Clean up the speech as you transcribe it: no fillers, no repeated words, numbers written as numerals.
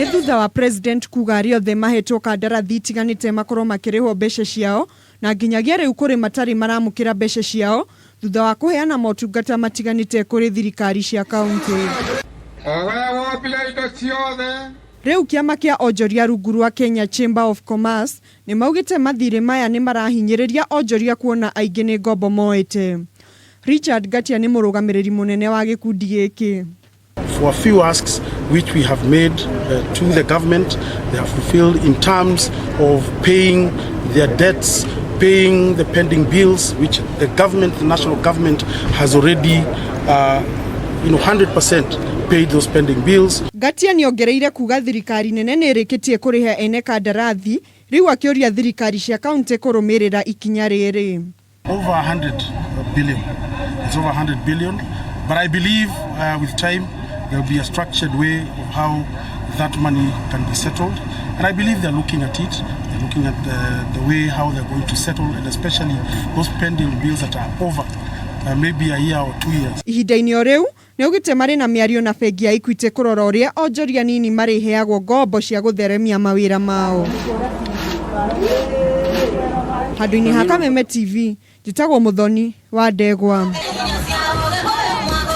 Nĩ thutha wa president kuga arĩa othe mahetwo kandarathi itiganĩte makorwo makĩrĩhwo mbeca ciao na nginyagia rĩu kũrĩ matarĩ maramũkĩra mbeca ciao thutha wa kũheana motungata matiganĩte kũrĩ thirikari cia kaunti. O we wombire indo ciothe. Rĩu kĩama kĩa onjoria rungu rwa Kenya Chamber of Commerce nĩ maugĩte mathirĩ maya nĩ marahinyĩrĩria onjoria kuona aingĩ nĩ ngombo moete. Richard Ngatia nĩ mũrũgamĩrĩri mũnene wa gĩkundi gĩkĩ. For a few asks which we have made to the government, they have fulfilled in terms of paying their debts, paying the pending bills, which the government, the national government, has already, 100% paid those pending bills. Ngatia nĩ ongereire kuga thirikari nene nĩ ĩrĩkĩtie kũrĩha ene kandarathi, rĩu akĩũria thirikari cia kaunti kũrũmĩrĩra ikinya rĩrĩ. Over 100 billion. It's over 100 billion. But I believe with time there will be a structured way of how that money can be settled. And I believe they're looking at it. They're looking at the way how they're going to settle, and especially those pending bills that are over maybe a year or 2 years. Ihinda-inĩ o rĩu nĩ augĩte marĩ na mĩario na bengi ya Equity kũrora ũrĩa onjoria nini marĩheagwo ngombo cia gũtheremia mawĩra mao. Handũ-inĩ ha Kameme TV, njĩtagwo Mũthoni wa Ndegwa.